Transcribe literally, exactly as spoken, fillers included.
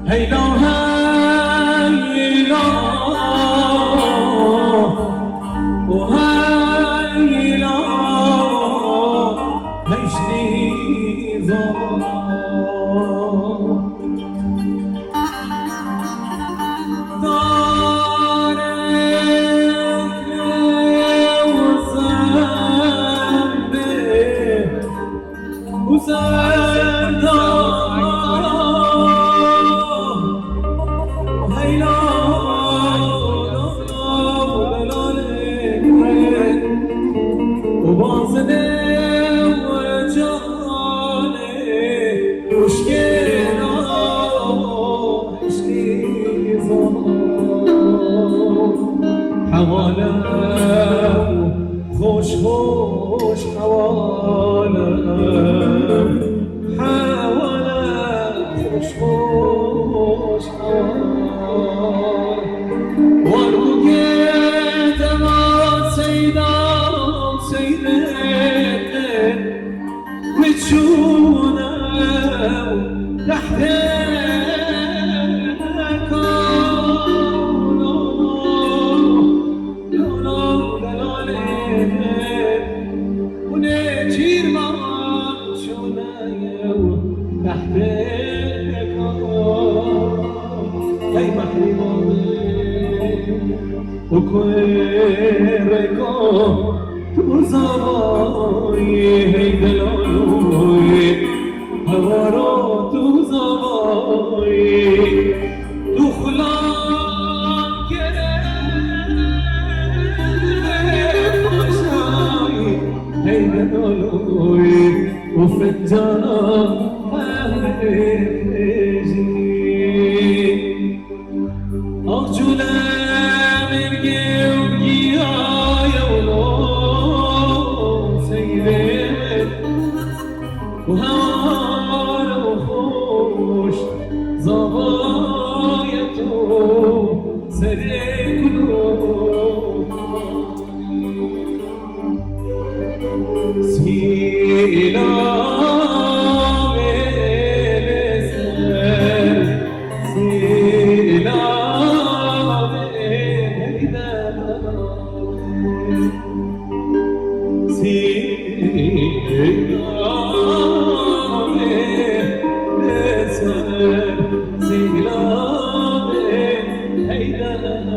Heyla, heyla, o heyla, heyşlî zor. Hewale, xoş, xoş, hewale, hewale, xoş, xoş, hewale. War bû gê dema seyda, seyde, Miçûne û rehdê kano, lo, lo, delalê û nêçîrvan çûne û rehdê kano. Hey mehrîban. û kurê ko tu zavayî, hey delaloyî, hewaro tu zavayî, tu xulam kerê paşayî, hey delaloyî, û fincana qehwê jî. Axcûle mêrgê û giya yewlo seyre û hewar û xweş zavaye to serê kulo. Sîlavê li ser sîlavê Heyder. Sîlavê li ser sîlavê Heyder.